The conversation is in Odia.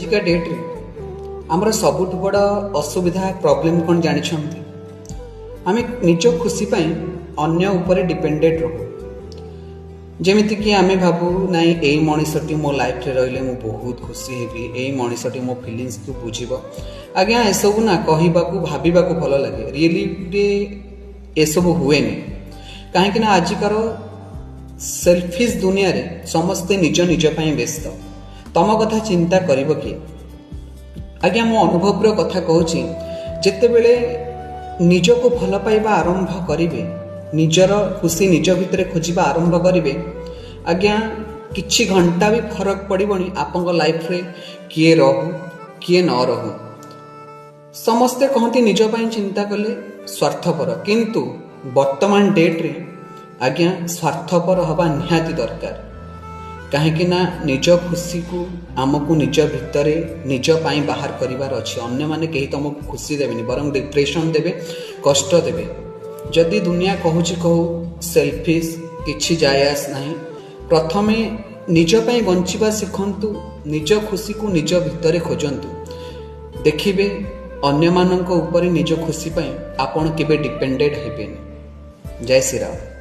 ଆଜିକା ଡେଟ୍ରେ ଆମର ସବୁଠୁ ବଡ଼ ଅସୁବିଧା, ପ୍ରୋବ୍ଲେମ୍ କ'ଣ ଜାଣିଛନ୍ତି? ଆମେ ନିଜ ଖୁସି ପାଇଁ ଅନ୍ୟ ଉପରେ ଡିପେଣ୍ଡେଣ୍ଟ ରହୁ। ଯେମିତିକି ଆମେ ଭାବୁ, ନାଇଁ, ଏଇ ମଣିଷଟି ମୋ ଲାଇଫରେ ରହିଲେ ମୁଁ ବହୁତ ଖୁସି ହେବି, ଏଇ ମଣିଷଟି ମୋ ଫିଲିଙ୍ଗସକୁ ବୁଝିବ। ଆଜ୍ଞା, ଏସବୁ ନା କହିବାକୁ, ଭାବିବାକୁ ଭଲ ଲାଗେ, ରିଏଲିଟିରେ ଏସବୁ ହୁଏନି। କାହିଁକି ନା ଆଜିକାର ସେଲଫିସ୍ ଦୁନିଆରେ ସମସ୍ତେ ନିଜ ନିଜ ପାଇଁ ବ୍ୟସ୍ତ। ତମ କଥା ଚିନ୍ତା କରିବ କିଏ? ଆଜ୍ଞା, ମୋ ଅନୁଭବର କଥା କହୁଛି। ଯେତେବେଳେ ନିଜକୁ ଭଲ ପାଇବା ଆରମ୍ଭ କରିବେ, ନିଜର ଖୁସି ନିଜ ଭିତରେ ଖୋଜିବା ଆରମ୍ଭ କରିବେ, ଆଜ୍ଞା, କିଛି ଘଣ୍ଟା ବି ଫରକ ପଡ଼ିବନି ଆପଣଙ୍କ ଲାଇଫରେ କିଏ ରହୁ, କିଏ ନ ରହୁ। ସମସ୍ତେ କହନ୍ତି, ନିଜ ପାଇଁ ଚିନ୍ତା କଲେ ସ୍ୱାର୍ଥପର। କିନ୍ତୁ ବର୍ତ୍ତମାନ ଡେଟ୍ରେ ଆଜ୍ଞା, ସ୍ୱାର୍ଥପର ହେବା ନିହାତି ଦରକାର। କାହିଁକି ନା ନିଜ ଖୁସିକୁ ଆମକୁ ନିଜ ଭିତରେ ନିଜ ପାଇଁ ବାହାର କରିବାର ଅଛି। ଅନ୍ୟମାନେ କେହି ତୁମକୁ ଖୁସି ଦେବେନି, ବରଂ ଡିପ୍ରେସନ୍ ଦେବେ, କଷ୍ଟ ଦେବେ। ଯଦି ଦୁନିଆ କହୁଛି କହୁ, ସେଲଫିସ୍, କିଛି ଯାଏ ଆସ ନାହିଁ। ପ୍ରଥମେ ନିଜ ପାଇଁ ବଞ୍ଚିବା ଶିଖନ୍ତୁ, ନିଜ ଖୁସିକୁ ନିଜ ଭିତରେ ଖୋଜନ୍ତୁ। ଦେଖିବେ, ଅନ୍ୟମାନଙ୍କ ଉପରେ ନିଜ ଖୁସି ପାଇଁ ଆପଣ କେବେ ଡିପେଣ୍ଡେଣ୍ଟ ହେବେନି। ଜୟ ଶ୍ରୀରାମ।